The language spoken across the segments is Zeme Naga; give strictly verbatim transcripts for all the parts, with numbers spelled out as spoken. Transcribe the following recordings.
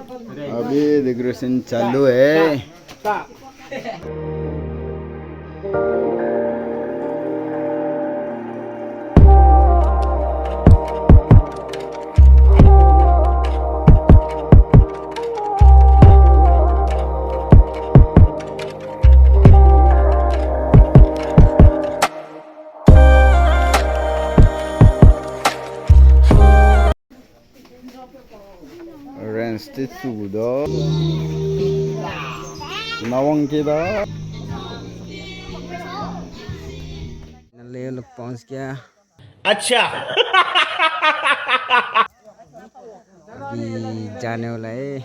अभी decoration चालू है। Range te chu da. Nawang ke da. Nale lo pons kya. Acha. Abhi jane wala hai.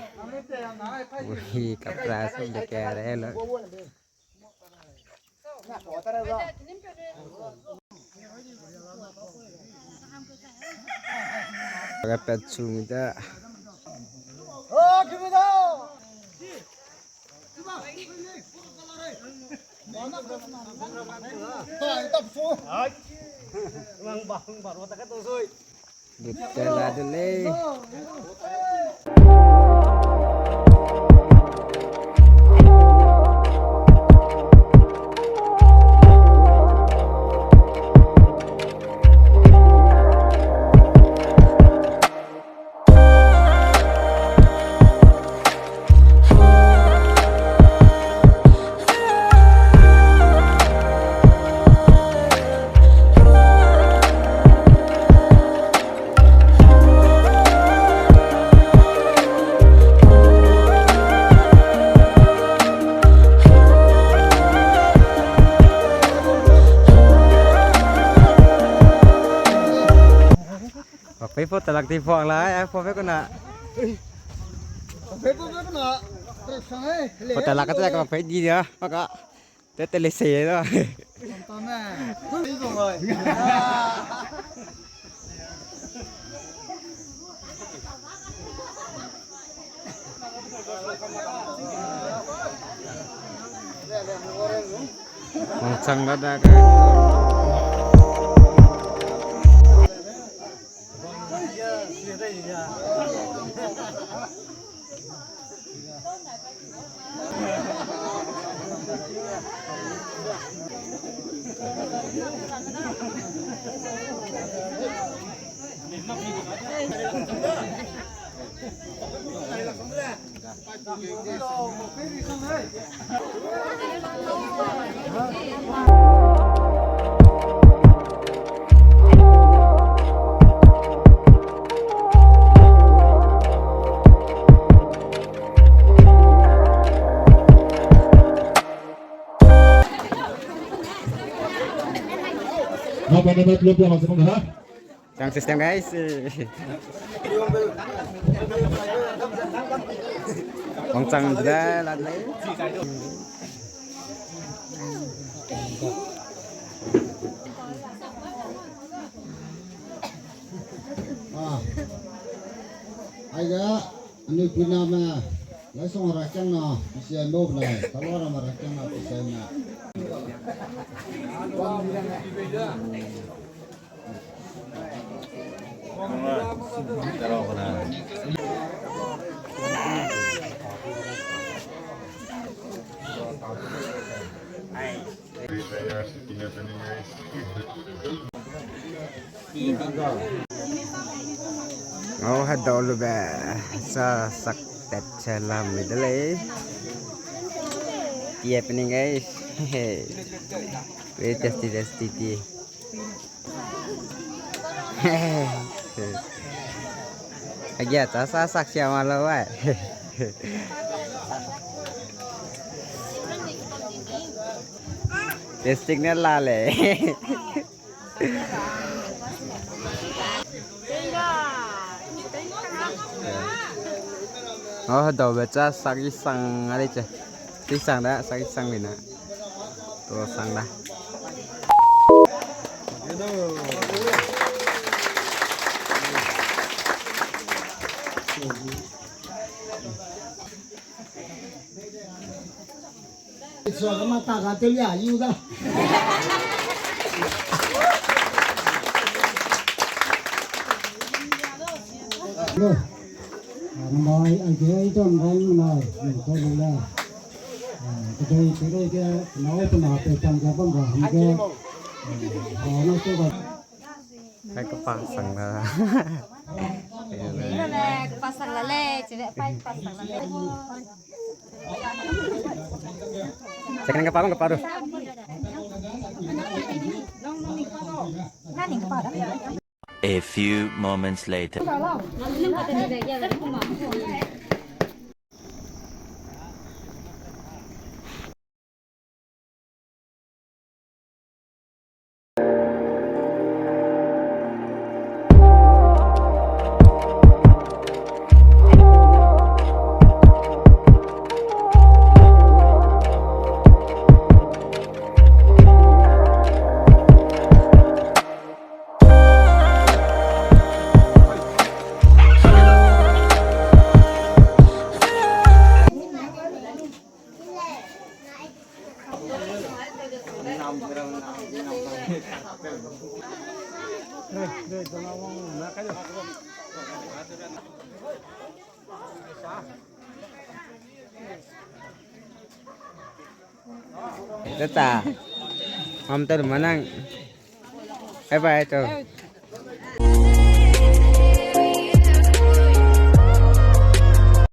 Wahi kapra sab leke aa rahe hai lo. Aga pet chung da. Dut te la de lei. Bak pei photo lak ti phuak la, eh, photo pe kuna. Photo lak ka ta ka bak pei di dia, maka. Te te le se da. Wangchang da da ka. Sound system, guys. Wangchang de la lei. Ah. Aiga, anui puiname, laisong herakiangna, P C I mo benai, talua ramme herakiangna, P C I na. Au, hedau lube, sa sak tet se lam mi de lei. Tea happening, guys. Very tasty, tasty tea. Agia ta sa sak sia ma lo wai. Plastic ne la lei. Oh, hedau be cha sak i sang a lei che. Chi sang da, sak i sang lei na. To sang da. Isua ka mata ka telia yu da. Lo. Namai Ge i don rai nai, ni kai lu le. Kedei kedei ge, nau pe na pe chang ge bam ra hangge. Hau na su ga. Hai kapa sang la. Kapa sang la le, chire pai kapa sang la le. Second kapa, kapa du. A few moments later. Tata. Am tel manang. Bye bye to.